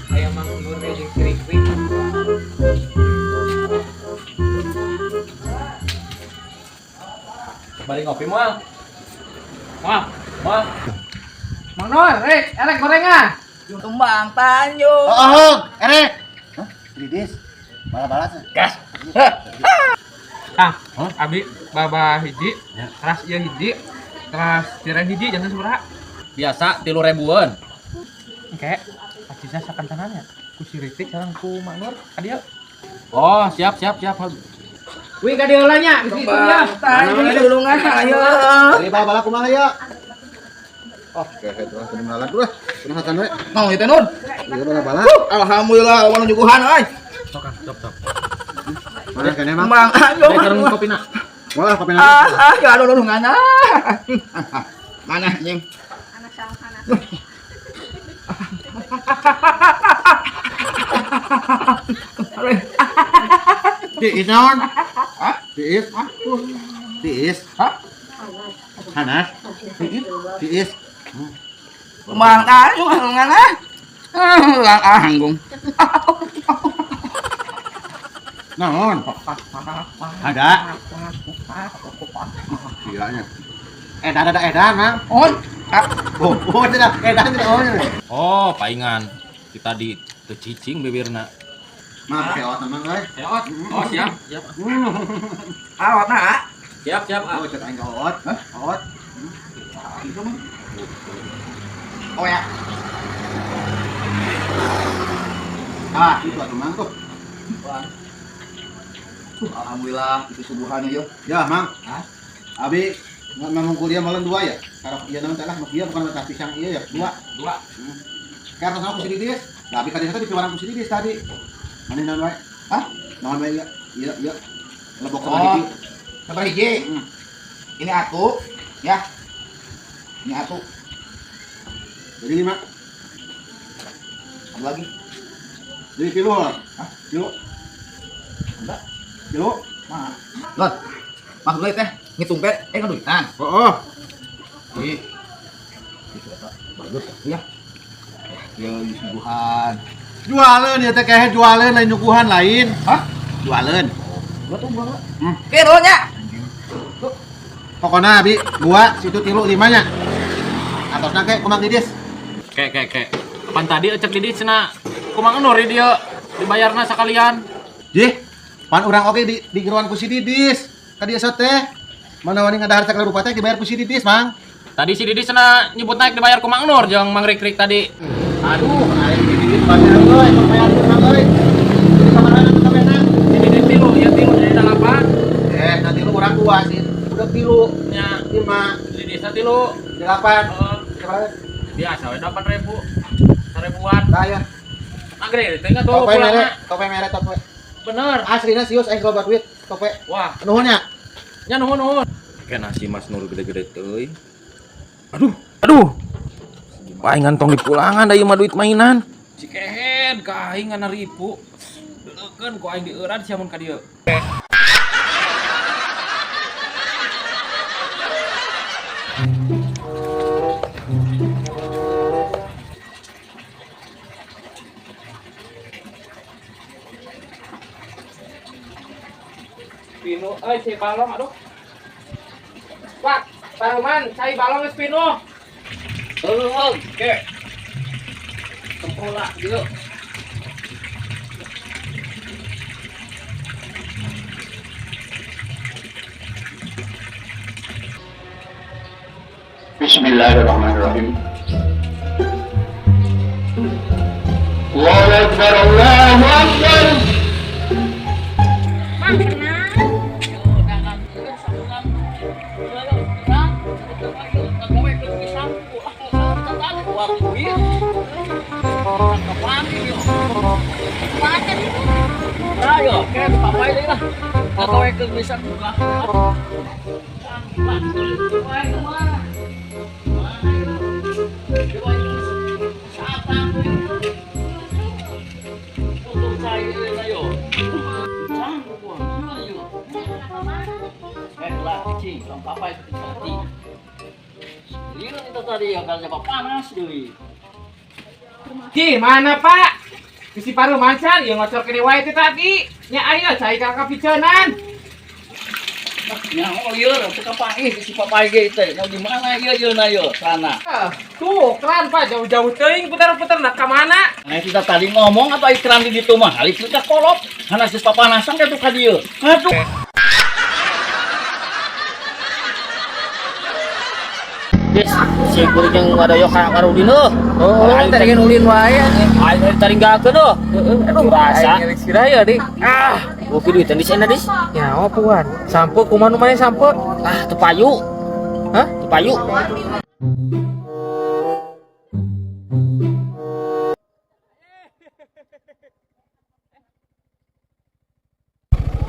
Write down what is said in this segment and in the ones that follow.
Aya Mang Nur jeung si Rikri. Bari ngopi moal. Moal, moal. Mang Nur, Rik, erek gorengan. Tumbang Tanjung. Oh, erek. Hah? Didis. Bala-bala. Gas. Kang, abi baba hiji, teras ieu hiji, teras cireng hiji jangan sabaraha? Biasa 3.000-an. Engke, acisna sakantenan nya. Ku si Rikri sareng ku Mang Nur ka dieu. Oh, siap siap siap. Wih, ka dieu heula nya, geus dihitung ya. Tanjung tulungan ayo. Dari bala-bala kumaha ya? Oh, kehe terus kenalan tuh lah. Kumaha kan we? Mau itu Nur. Iya bala-bala. Alhamdulillah awan nyuguhan euy. Sok Kang, sok sok. Mana kene Mang? Tumbang Tanjung. Bari sareng kopina. Moal kopina. Ah, ya aduh tulungan ah. Mana anjing? Anak sama anak. Tiis naon? Hah? Tiis? Tiis? Hah? Hanas? Tiis? Tumbang Tanjung tulungan ah. Ah, ah, anggung. Naon? Ada. Gilanya. Edan ada edan, Mang. Oh, ah, Oh, oh tidak edan tidak oh. Oh, paingan. Kita di teu cicing bibirna. Mang pakai oot Mang euy. Oot. Oh, siap, siap. awat nah. Siap, siap. Oh, cek aing oot. Oot. Itu mah. Oh ya. Ah, itu atuh Mang tuh. Wah. Alhamdulillah itu subuhannya yo. Ya, Mang. Hah? Abi nggak ngomong kuliah malam dua ya? Karena iya naon teh lah, iya bukan mentah pisang iya ya, dua. Dua. Karena sama ku si Didis. Nah, abi kadieu teh dipiwarang ku si Didis tadi. Mana naon wae? Hah? Naon wae iya? Iya, iya. Lebok sama Oh. hiji. Sabar hiji. Ini atu, ya. Ini atu. Jadi 5. Ada lagi? Jadi kilo lah. Hah? Kilo. Enggak. Kilo. Mah. Lon. Maksud gue teh ngitung teh ngaduitan. Oh, oh. Ih. Itu eta bagus ya. Ya disuguhan. Jualeun ya teh kehe jualeun lain nyuguhan lain. Hah? Jualeun. Gua tuh gua. Hmm. Oke, nya. Pokoknya abi 2 situ 3 5 nya. Atosna ke kumang Didis. Ke ke ke. Kapan tadi ecek Didis cenah kumang Nur di dieu dibayarna sakalian. Jih, pan urang oge di geroan ku si Didis. Ka dieu teh. Mana wani ngadahar sakala rupa teh dibayar ku si Didis, Mang. Tadi si Didis cenah nyebut naik dibayar ku Mang Nur jeung Mang Rikrik tadi. Aduh, aing si Didis bayar euy, tong bayar Mang euy. Jadi sabaraha atuh kabehna? Si Didis 3, ya 3 jadi 8. Nanti lu urang 2 sih. Udah 3. Nya 5, si Didis 3. 8. Heeh. Sabaraha? Biasa we 8.000. 1.000-an. Tah ya. Anggrek teh tuh Tope mere, pulangna. tope mere tope. Bener. Aslina sius aing loba duit, tope. Wah, Nuhun nya. nya nuhun nuhun. Kayak nasi Mas Nur gede-gede teuy. Aduh, aduh. Paingan tong dipulangan da ieu mah duit mainan. Si kehed ka aing ngana ripu. Deukeun ku aing dieuran sia mun ka dieu. Pinu, euy si balong aduh. Pak, Pak Roman, cai balong geus pinuh. Heuh, ke. Tempola dieu. Bismillahirrahmanirrahim. Allahu Akbar, Allahu Akbar. Mang kenal. Tadi ya kalau panas deui. Gimana, Pak? Bisi paru macan, ya ngocor kene wae teh tadi. Nya ayo cai ka kapicenan. Nyaho ieu teu kapanggih si papai ge teh. Mau di mana ieu ieu na ieu sana. Ah, tuh, keran Pak, jauh-jauh teuing putar-putar nak ka mana? Nah, kita tadi ngomong atau iklan di ditu mah, halik kita kolot. Hanas geus papanasan teh tuh ka dieu. Aduh. Dis, si kuring yang wadoyok ka Karudin heuh. Oh, tadi kan ulin wae anjing. Aing taringgalkeun heuh. Aduh, Rasa. aing ngelik sirah ya, Dik. Ah, Boki duitan di sana, Dis. nyawa puan. Sampo kumaha nu maneh sampo? Ah, teu payu. Hah? Teu payu.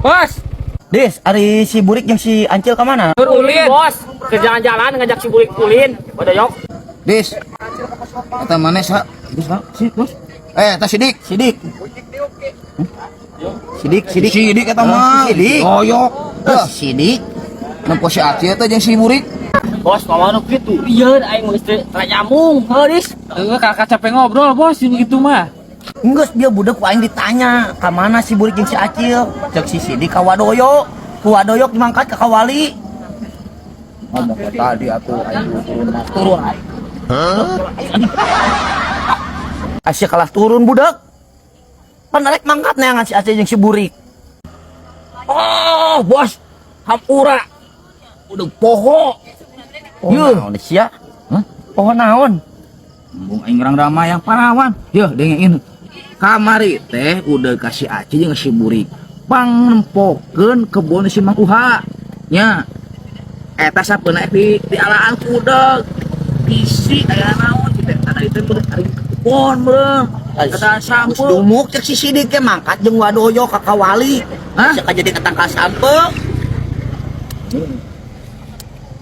Bos, Des, ari si Burik jeung si Ancil ka mana? tur ulin. Bos, ke jalan-jalan ngajak si Burik ulin. Wadoyok. Dis. Eta maneh sa? Des, Bang. Si, bos. Eh, eta Sidik. Sidik. Sidik, Sidik. Sidik eta mah. Sidik. Goyok. Eh, Sidik. Nempo si Acil teh jeung si Burik. Bos, mama nu kitu. Ieu aing mah geus teu nyamung, heuh, Dis. Heeh, kakak capek ngobrol, Bos, jeung gitu mah. Enggeus dia budak ku aing ditanya, ka mana si Burik jeung si Acil? Cek si Sidik ka Wadoyo. Ku Wadoyok dimangkat ka Kawali. Ngomong ke tadi atuh aing turun mah. Turun aing. Asia kalah turun budak. Pan arek mangkat neangan si Acil jeung si Burik. Oh, bos. Hampura. Udah poho. Oh, naon sia? Hah? Poho naon? Embung aing urang ramai yang parawan. Yeuh dengein. Kamari teh udah kasih Acil jeung si Burik. Pang nempokeun kebon si Mang Uha. Nya. Eta sapeuna di alaan kuda. Bisi aya naon kitu eta teh meureun ari kebon meureun. Eta Geus sampo. dumuk cek si Sidik teh mangkat jeung Wadoyo ka Kawali. Hah? Sia jadi ketangkal sampe.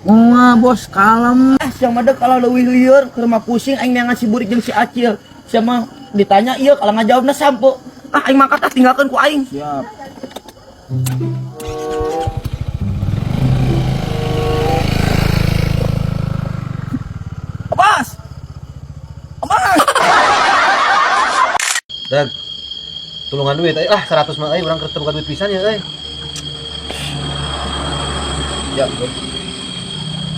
Wah, bos kalem. Ah, sia mah dek kalau leuwih lieur keur mah pusing aing neangan si Burik jeung si Acil. Sia mah ditanya ieu kalau ngajawabna sampe. Ah aing mangkat ah tinggalkeun ku aing. Siap. Abbas. Abbas. Dag. Tulungan duit euy lah 100 mah euy urang keur teu boga duit pisan ya euy. Ya, bos.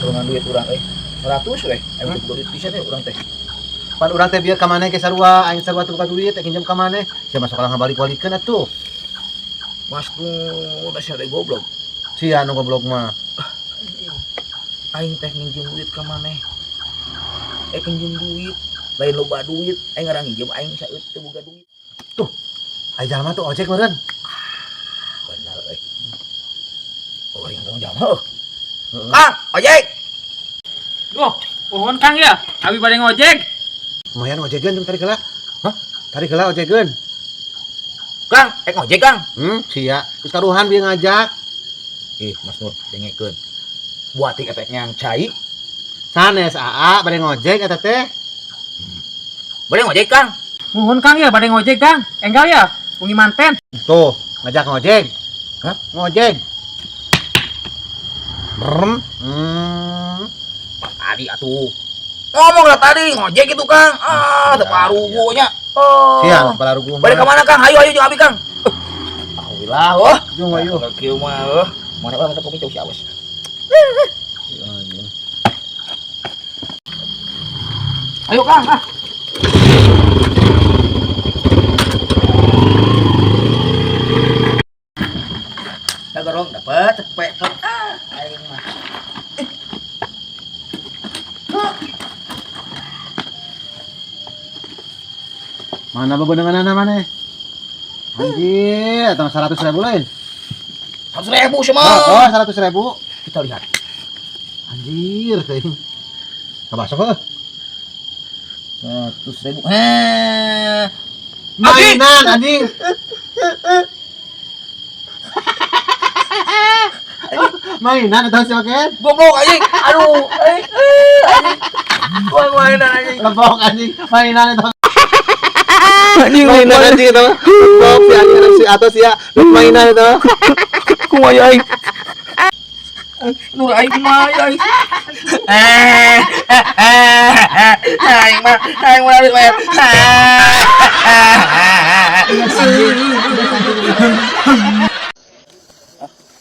Tulungan duit urang euy. 100 we. Aing teu duit pisan we urang teh. Pan urang teh bieu ka maneh ke sarua, aing sarua teu boga duit, teh nginjem ka maneh. Sia masuk kalah ngabalik-balikeun atuh. Mas nu da sia teh goblok. Sia nu goblok mah. Aing teh nginjem duit ka maneh. Nginjem duit, lain loba duit, aing ngarang nginjem aing saeut teu boga duit. Tuh. Aya jalma tuh ojek meureun. Bener euy. Oh, yang tong jalma heuh. Kang, ojek. Duh, pohon Kang ya. Abi bade ngojek. Lumayan ojegeun tuh tarik heula. Hah? Tarik heula ojegeun. Kang, ngojek Kang. Sia. Geus taruhan bieu ngajak. Ih, Mas Nur, dengekeun. Buat eta nyang cai. Sanes aa bade ngojek eta teh. Bade ngojek Kang. Mohon Kang ya, bade ngojek Kang. Enggal ya, wengi manten. Tuh, ngajak ngojek. Hah? Ngojek. Brem. Tadi atuh. Ngomong lah tadi ngojek itu Kang. Ah, teu parugu nya. Oh. Sia, parugu. Bade ka mana Kang? Hayu hayu jeung abi Kang. Alhamdulillah, oh. Jeung ayo. Kieu mah heuh. Mana urang teh kopi jauh si awas. Ayo Kang, ah. Dagorong dapat cepet. Ah, aing mah. Mana bebenenganana maneh? Anjir, atau 100.000 lain. 100.000 semua. Oh, 100.000. Kita lihat. Anjir, teuing. Kabasok heuh. 100.000. Heh. Mainan anjing. Mainan atau siapa ken? Goblok anjing. Aduh, anjing. Anjing. Wah, mainan anjing. Lebok anjing, mainan itu. Anjing Mainan anjing itu. Lebok si anjing si atas ya, mainan itu. Kumaha aing? Nur aing kumaha aing. Aing mah, aing mah duit bayar.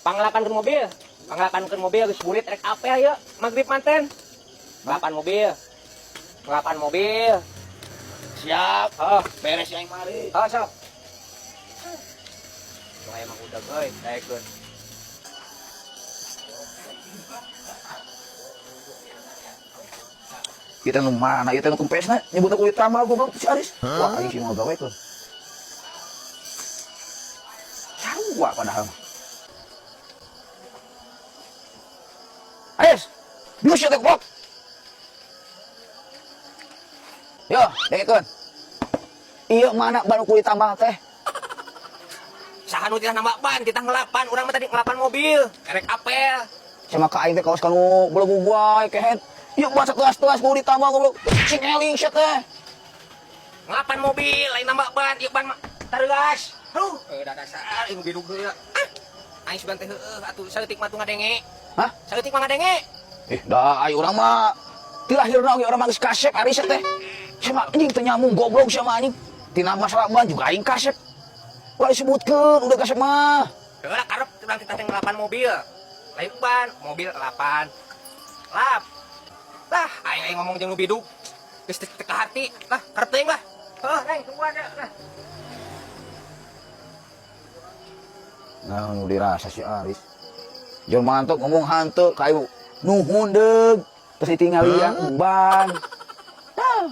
Panglapan ke mobil. Panglapan ke mobil geus burit rek apel ya. Magrib manten. Ngelapan mobil. Ngelapan mobil. Siap. Oh, Beres yang mari. oh sok. Cuma emang udah euy, daekeun. Kita nu mana? Kita nu kempesna nyebutna kulit tambal goblok si Aris. Wah, aing sih mau gawe tuh. Sarua padahal mah. Aris, bius ya teh goblok. Yo, dengekeun. Ieu mana baru kulit tambal teh? Saha nu titah nambah ban, titah ngelapan, urang mah tadi ngelapan mobil, erek apel. Sama ka aing teh kaos kanu belegug wae kehed. Ieu masa teas-teas kulit tambal goblok. Sing eling sia teh. Ngelapan mobil, lain nambah ban, ieu ban mah tareuas. Aduh, da dasar ieu bidug heula. Ah, aing sugan teh heueuh atuh saeutik mah tuh ngadenge. Hah? Saeutik mah ngadenge. Eh, dah ai urang mah ti lahirna oge urang mah geus kasep ari sia teh. Sia mah anjing teu nyambung goblok sia mah anjing. Tina masalah ban juga aing kasep. Ulah disebutkeun udah kasep mah. Heula karep urang titah teh ngelapan mobil. Lain ban, mobil 8. Lap. Lah, aing aing ngomong jeung nu bidug. Geus teu ka hati. Lah, karep teuing lah. Heuh, neng, tungguan ya. Lah. Nah, nu dirasa si Aris. Jol mantok ngomong hantu kayu nuhun deug terus ditinggalian ban. Nah,